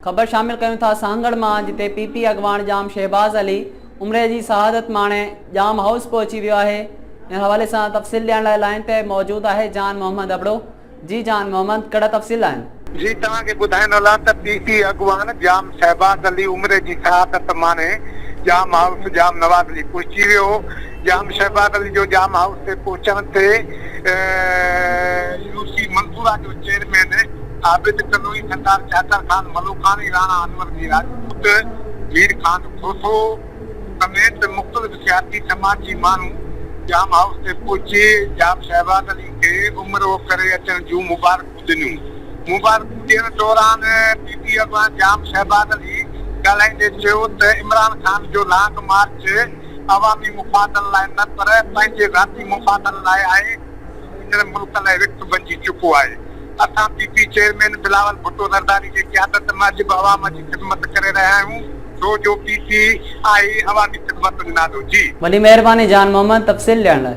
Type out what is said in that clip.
خبر شامل ڪيون ٿا سانگهڙ مان جتي پي پي اڳواڻ ڄام شهباز علي عمري جي شهادت ماڻي ڄام هائوس پهچي ويو آهي ان حوالي سان تفصيل ڏيڻ لاء لائين تي موجود آهي جان محمد ابڙو جي جان محمد ڪهڙا تفصيل آهن. جي توهان کي ٻڌائيندو هلان ته پي پي اڳواڻ ڄام شهباز علي عمري جي شهادت ماڻي ڄام هائوس ڄام نواز علي پهچي ويو ڄام شهباز علي جو ڄام هائوس تي پهچڻ تي يو سي منصوره جو چيئرمين عابد ڪلوئي، سردار چاڪر خان ملوکاڻي، راڻا انور جي راجپوت، مير خان کوسو سميت مختلف سياسي سماجي ماڻهو ڄام هائوس تي پهچي ڄام شهباز علي کي عمرو ڪري اچڻ جون مبارڪون ڏنيون. مبارڪون ڏيڻ دوران پي پي اڳواڻ ڄام شهباز علي ڳالهائيندي چيو ته عمران خان جو لانگ مارچ عوامي مفادن لاء نه پر پنهنجي ذاتي مفادن لاء آهي، ايندڙ ملڪ لاء رسڪ بنجي چڪو آهي. اسان P P chairman Bilawal Bhutto Zardari جي قيادت ۾ اڄ به عوام جي خدمت ڪري رهيا آهيون ڇو جو پي پي آهي عوامي خدمتن جو نالو. جي. وڏي مهرباني جان محمد تفصيل ڏيڻ لاء.